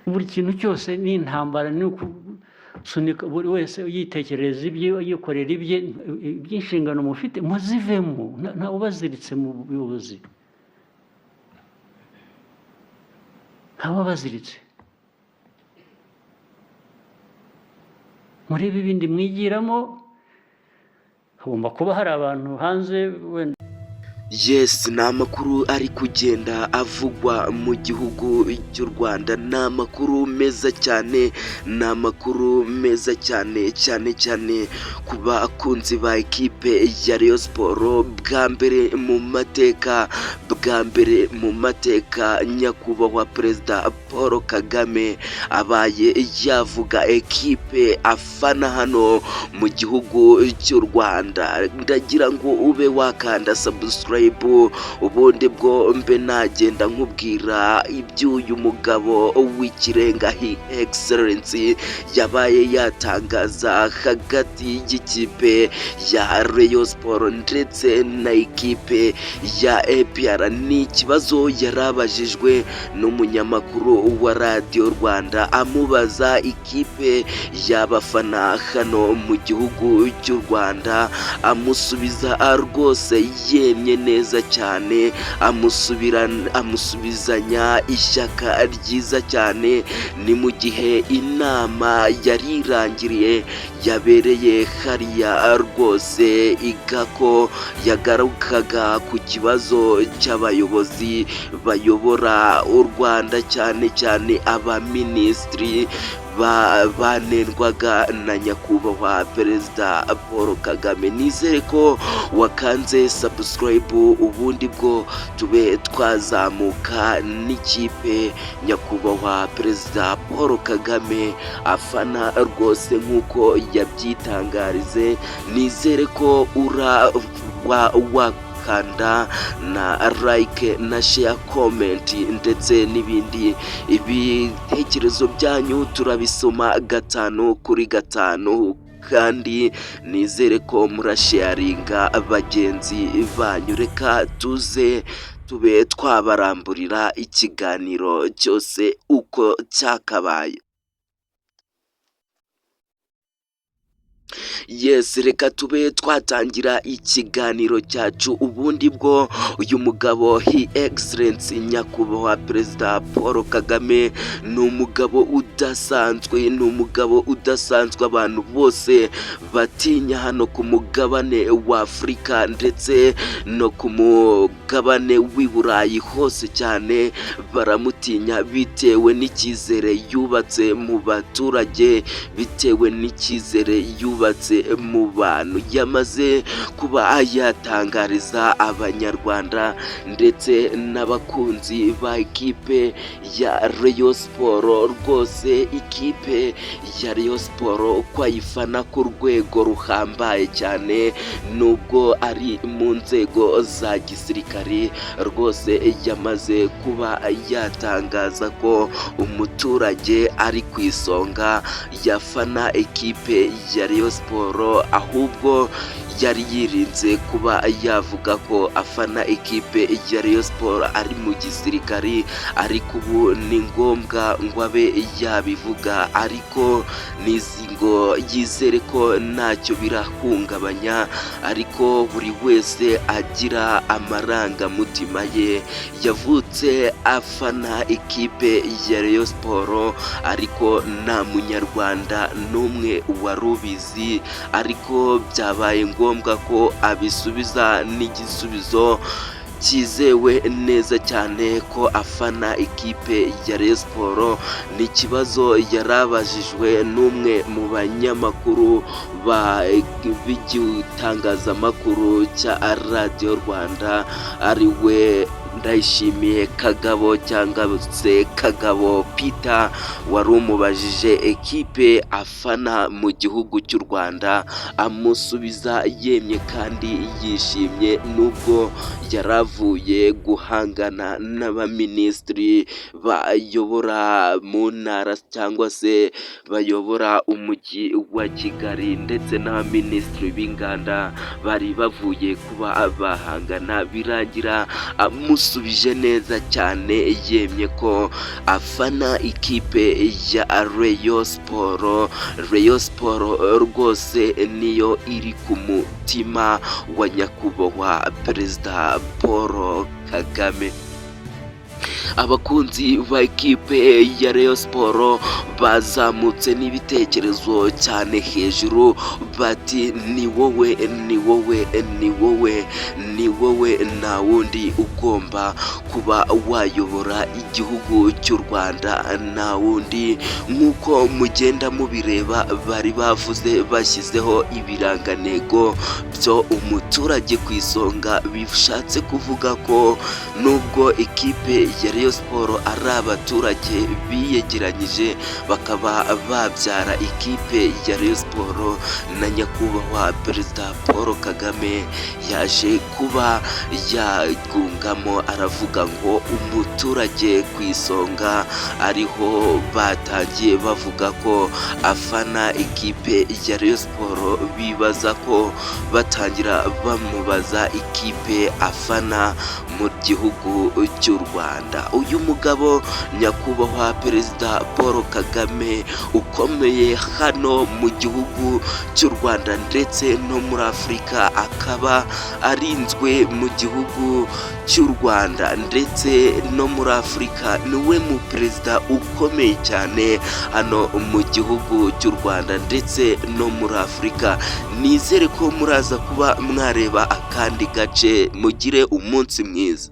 Buri kintu cyose ni intambara, ni ukusunika, buri wese yitekerereza ibye, yikorera ibye. Iby'inshingano mufite muzivemo. Ntawe ubaziritse mu buyobozi, ntawe ubaziritse. Murebe ibindi mwigiramo. Hagomba kuba hari abantu hanze wenda. Yes, ni amakuru ari kugenda avugwa mu gihugu cy'u Rwanda, ni amakuru meza cyane, ni amakuru meza cyane cyane cyane ku bakunzi ba ekipe ya Rayon Sports. Bwa mbere mu mateka, bwa mbere mu mateka, nyakubahwa Perezida Paul Kagame abaye yavuga ekipe afana hano mu gihugu cy'u Rwanda. Ndagira ngo ube wakanda subscribe, ubundi bwo mbe nagenda nkubwira iby'uyu mugabo w'ikirenga, His Excellency, yabaye yatangaza hagati y'ikipe ya Rayon Sports ndetse na ekipe ya APR. Ni ikibazo yarabajijwe n'umunyamakuru wa Radiyo Rwanda, amubaza ikipe y'abafana hano mu gihugu cy'u Rwanda, amusubiza rwose yemye neza cyane, amusubizanya ishyaka ryiza cyane. Ni mu gihe inama yari irangiriye yabereye hariya rwose igako, yagarukaga ku kibazo cy'abayobozi bayobora u Rwanda, cyane cyane abaminisitiri banendwaga na nyakubahwa Perezida Paul Kagame. Nizere ko wakanze subscribe, ubundi bwo tube twazamuka n'ikipe nyakubahwa Perezida Paul Kagame afana rwose nk'uko yabyitangarize. Nizere ko uraba wakanda na like na share, comment ndetse n'ibindi. Ibitekerezo byanyu turabisoma gatanu kuri gatanu, kandi nizere ko murasharinga bagenzi banyu. Reka tuze tube twabaramburira ikiganiro cyose uko cyakabaye. Yes, reka tube twatangira ikiganiro cyacu. Ubundi bwo uyu mugabo, His Excellency nyakubahwa Perezida Paul Kagame, ni umugabo udasanzwe, ni umugabo udasanzwe abantu bose batinya hano ku mugabane wa Afurika ndetse no ku mugabane w'i Burayi hose cyane baramutinya, bitewe n'icyizere yubatse mu baturage, bitewe n'icyizere yubatse mu bantu. Yamaze kuba yatangariza Abanyarwanda ndetse n'abakunzi ba ekipe ya Rayon Sports rwose, ikipe ya Rayon Sports ko ayifana ku rwego ruhambaye cyane, nubwo ari mu nzego za gisirikari. Rwose yamaze kuba yatangaza ko umuturage ari ku isonga, yafana ekipe ya Rayon Sports. Ahubwo yari yirinze kuba yavuga ko afana ekipe ya Rayon Sports ari mu gisirikari, ariko ubu ni ngombwa ngo abe yabivuga, ariko nizi ngo yizere ko ntacyo birahungabanya. Ariko buri wese agira amarangamutima ye. Yavutse afana ikipe ya Rayon Sports, ariko nta munyarwanda n'umwe wari ubizi, ariko byabaye ngombwa ko abisubiza n'igisubizo cyizewe neza cyane ko afana ikipe ya Rayon Sports. Ni ikibazo yarabajijwe n'umwe mu banyamakuru b'igitangazamakuru cya Radiyo Rwanda, ari we Ndayishimiye Kagabo cyangwa se Kagabo Peter, wari umubajije ekipe afana mu gihugu cy'u Rwanda, amusubiza yemye kandi yishimye, nubwo yari avuye guhangana n'abaminisitiri bayobora mu ntara cyangwa se bayobora umujyi wa Kigali, ndetse n'abaminisitiri b'inganda bari bavuye kuba bahangana, birangira amusubije Yasubije neza cyane, yemye ko afana ikipe ya Rayon Sport. Rayon Sport rwose niyo iri ku mutima wa nyakubahwa Perezida Paul Kagame. Abakunzi ba ekipe ya Rayon Sport bazamutse n'ibitekerezo cyane hejuru, bati: "Ni wowe, ni wowe, ni wowe, ni wowe, nta wundi ugomba kuba wayobora igihugu cy'u Rwanda, nta wundi." Nk'uko mugenda mubireba, bari bavuze bashyizeho ibirangantego byo umuturage ku isonga, bishatse kuvuga ko nubwo ekipe ya Rayon Sport ari abaturage biyegeranyije bakaba babyara ikipe ya Rayon Sport, na nyakubahwa Perezida Paul Kagame yaje kuba yagungamo, aravuga ngo umuturage ku isonga. Ariho batangiye bavuga ko afana ikipe ya Rayon Sport, bibaza ko batangira bamubaza ikipe afana mu gihugu cy'u Rwanda. Uyu mugabo nyakubahwa Perezida Paul Kagame ukomeye hano mu gihugu cy'u Rwanda ndetse no muri Afurika, akaba arinzwe mu gihugu cy'u Rwanda ndetse no muri Afurika, niwe mu perezida ukomeye cyane hano mu gihugu cy'u Rwanda ndetse no muri Afurika. Nizere ko muraza kuba mwareba akandi gace. Mugire umunsi mwiza.